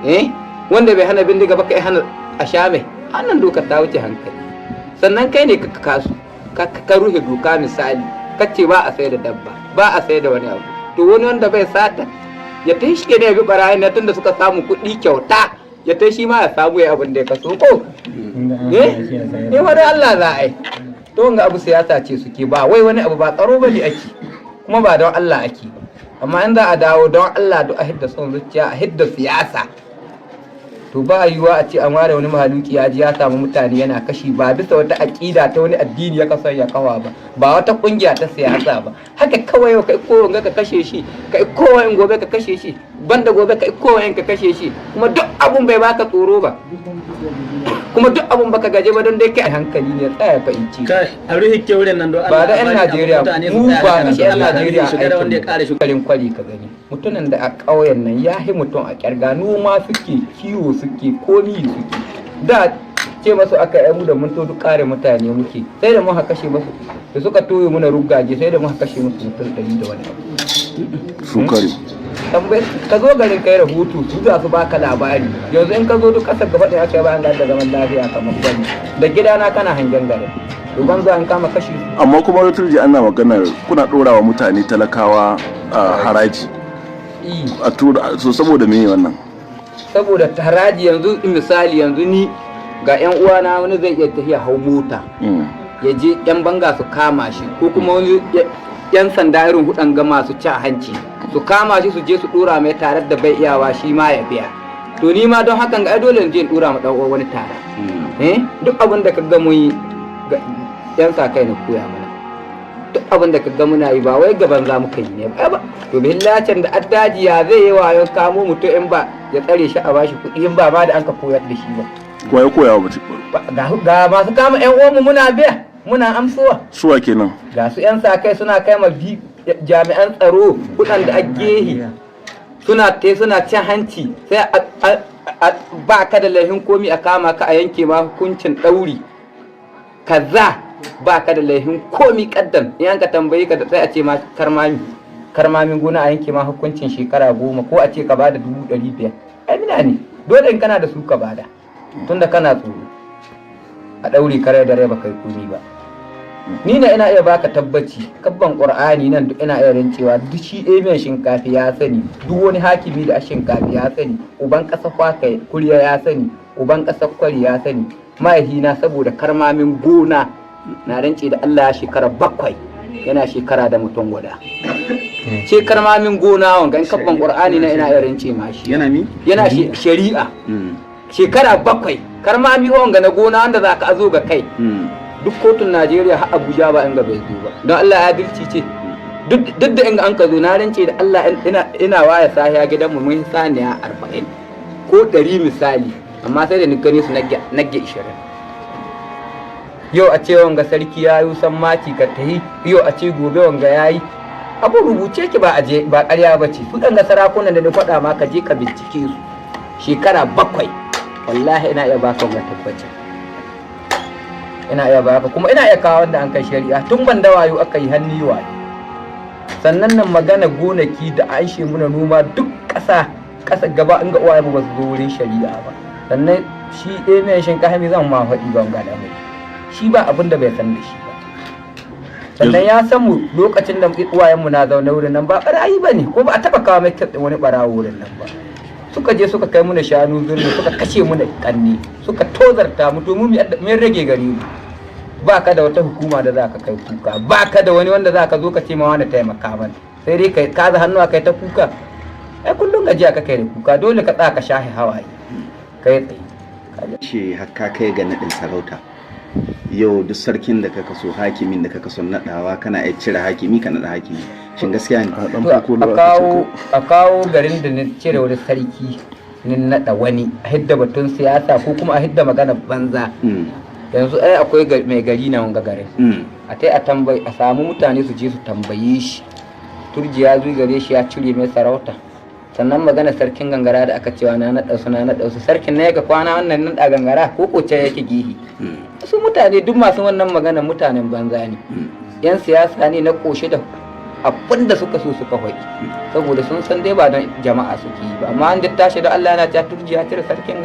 Eh, wanda bai hana bindiga ba kai hana a sha mai. Wannan dokar ta wuce hankali. Sannan kai ne ka kasu ka ruhe doka, misali ka ce ba a sai da dabba, ba a sai da wani abu. To wani wanda bai sata ya ta shi ne ya bi barayin na, tunda suka samu kuɗi kyauta, ya ta shi ma ya samu ya abin da ya kaso ko eh eh wani Allah za a yi. To wanga abu siyasa ce suke, ba wai wani abu ba, tsaro bane ake, kuma ba don Allah ake ba. Amma in za a dawo don Allah, duk a hidda son zuciya, a hidda siyasa, to ba yiwuwa a ce an ware wani mahaluki ya ji ya samu mutane yana kashi, ba bisa wata aƙida ta wani addini ya kasan ya kawa ba, ba wata ƙungiya ta siyasa ba. Haka kawai yau kai ko ka kashe shi, kai kowa in gobe ka kashe shi, banda gobe kai kowa in ka kashe shi, kuma duk abun bai baka tsoro ba, kuma duk abun baka gaje ba, don dai kai hankali ne tsaya fahimci. Kai, a rufe kewuren nan don Allah. Ba da 'yan a bari abu Najeriya mutane su mu tsaya ba haka nan kashe don 'yan Allah, a rufe Najeriya shi kada wanda ya kare shi. Garin Kwari ka gani mutumin da a ƙauyen nan ya hi mutum a ƙyarga. Noma suke, kiwo suke, komi suke. Da ce masu aka yi mu da mun to duk kare mutane muke, sai da muka kashe masu da suka toye muna ruggaje, sai da muka kashe musu mutum 100 da wani abu. Su kare. Tambayi, ka zo garin kai rahoto, su za su baka labari. Yanzu in ka zo duk kasar gaba ɗaya aka yi bayan da zaman lafiya kamar Kwari, da gidana kana hangen garin, to ban zuwa an kama kashi su. Amma kuma Turji, ana maganar kuna ɗora wa mutane talakawa a haraji. A tura so, saboda me wannan? Saboda haraji, yanzu misali, yanzu ni ga yan uwana, wani zai iya tafiya hau mota ya je yan banga su kama shi, ko kuma wani yan sanda irin hudan ga masu cin hanci su kama shi, su je su dora mai tare da bai iyawa shi ma ya biya. To ni ma don hakan ga ai dole in je in dora ma dan uwa wani tara. Eh, duk abin da ka ga mun yi yan sa kai na koya mana. Duk abin da ka ga muna yi ba wai gaban za muka yi ne ba. To billacin da addaji ya zai yi wayon kamo mutum in ba ya tsare shi a bashi kuɗi, in ba ma da an ka koyar da shi ba? Waye koya wa mutum? Ga masu kama yan uwanmu, muna biya, muna amsuwa. Suwa kenan? Ga su yan sa kai suna kai ma jami'an tsaro kuɗan da gehi suna te suna cin hanci, sai ba ka da laifin komi a kama ka a yanke ma hukuncin ɗauri kaza, ba ka da laifin komi. Kaddam in an ka tambayi ka, sai a ce ma karmami, karmamin gona, a yanke ma hukuncin shekara 10, ko a ce ka bada 500,000. Ai mina ne dole in kana da su ka bada, tunda kana tsoro a ɗauri kare da rai ba kai komi ba. Ni na ina iya baka tabbaci, kabban Qur'ani nan duk ina iya rancewa, duk shi emiyan Shinkafi ya sani, duk wani hakimi da a Shinkafi ya sani, uban ƙasa Kwaka Kurya ya sani, uban ƙasar Kwari ya sani. Mahaifina saboda karmamin gona, na rance da Allah, ya shekara 7 yana shekara da mutum guda ce karmamin gona. Wanga in kabban Qur'ani na ina iya rance ma shi. Yana mi? Yana shari'a shekara 7, karmami wanga na gona wanda za ka azo ga kai. Duk kotun Najeriya har Abuja ba inga bai zo ba. Don Allah ya adalci ce duk da inga an ka zo, na rance da Allah ina waya sahiya gidanmu mun saniya 40 ko 100 misali, amma sai da ni gani su nagge 20. Yau a ce wanga sarki ya yi san mati ka tahi, yau a ce gobe wanga ya yi abu rubuce ki, ba aje ba, ƙarya ba ce. Su ɗan ga sarakunan da ni faɗa ma, ka je ka bincike su shekara 7. Wallahi ina iya baka wannan tabbacin, ina iya baka, kuma ina iya kawo wanda an kai shari'a tun ban da wayo aka yi hannu wayo. Sannan nan magana gonaki da an she muna noma, duk ƙasa ƙasa gaba in ga uwaye ba su zo wurin shari'a ba. Sannan shi ɗaya mai shinkafa zan ma faɗi ban ga da mai shi ba abin da bai san da shi ba. Sannan ya san mu lokacin da uwayenmu na zaune wurin nan ba ɓarayi ba ne, ko ba a taɓa kawo mai wani ɓarawo wurin nan ba. Suka je suka kai muna shanu birni, suka kashe muna kanne, suka tozarta mu. To mu mun rage gari mu, ba ka da wata hukuma da za ka kai kuka, ba ka da wani wanda za ka zo ka ce ma wani taimaka mana, sai dai kai ka hannu a kai ta kuka. Ai kullum gajiya ka kai da kuka, dole ka tsaya ka shahe hawaye kai tsaye. Ce har ka kai ga naɗin sarauta, yau duk sarkin da ka kaso, hakimin da ka kaso naɗawa, kana iya cire hakimi ka naɗa hakimi, shin gaskiya ne? A ɗan To, farko a kawo a kawo garin da ni cire wani sarki ni naɗa wani, a hidda batun siyasa ko kuma a hidda magana banza. Yanzu ai akwai mai gari na wanga garin. A tai a tambayi, a samu mutane su je su tambaye shi, Turji ya zo gare shi ya cire mai sarauta. Sannan magana sarkin Gangara da aka cewa na naɗa su, na naɗa su, sarkin na yaka kwana wannan naɗa Gangara ko ko can yake gihi. Su mutane duk masu wannan magana mutanen banza ne, yan siyasa ne na ƙoshe da Abin da suka so suka faɗi, saboda sun san dai ba don jama'a suke yi ba. Amma an tashi da Allah yana ta Turji ya cire sarkin.